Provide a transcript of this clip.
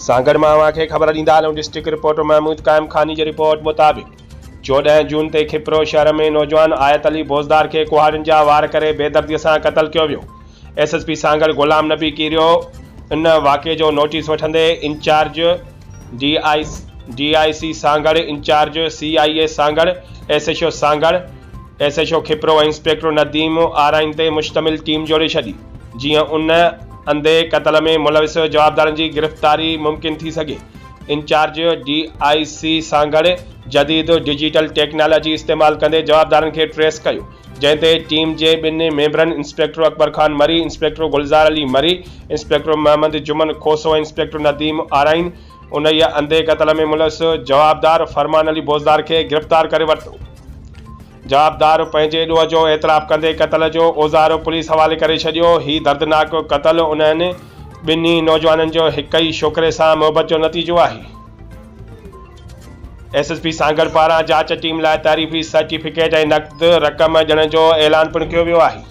سانگهڙ مان اوهان کي خبر ڏيندا هلون ڊسٽرڪٽ رپورٽر محمود قائم خاني جي رپورٽ مطابق 14 جون تي کپرو شهر ۾ نوجوان آيت علي بوزدار کي ڪهاڙين جا وار ڪري بيدردي سان قتل ڪيو ويو S S P Sanghar Ghulam Nabi Kerio ان واقعي جو نوٽيس وٺندي incharge D I D I C Sanghar incharge C I A Sanghar S H O Sanghar S H O Khipro ۽ inspector Nadeem Arain تي مشتمل team جوڙي ڇڏي جيئن ان انڌي قتل ۾ ملوث جوابدارن جي گرفتاري ممڪن ٿي سگهي. Incharge D I C Sanghar جديد ڊجيٽل ٽيڪنالاجي استعمال ڪندي جوابدارن کي ٽريس ڪيو جنهن تي ٽيم جي ٻن ميمبرن inspector Akbar Khan Marri, inspector Gulzar Ali Marri, inspector Muhammad Juman Khoso ۽ inspector Nadeem Arain انهيء انڌي قتل ۾ ملوث جوابدار فرمان علي بوزدار کي گرفتار ڪري ورتو. جوابدار پنهنجي ڏوهه جو اعتراف ڪندي قتل جو اوزار پوليس حوالي ڪري ڇڏيو. هي دردناڪ قتل انهن ٻنهي نوجوانن جو هڪ ئي ڇوڪري سان محبت جو نتيجو آهي. ايس ايس پي سانگهڙ پاران جاچ ٽيم لاء تعريفي سرٽيفڪيٽ ۽ نقد رقم ڏيڻ جو اعلان پڻ ڪيو ويو آهي.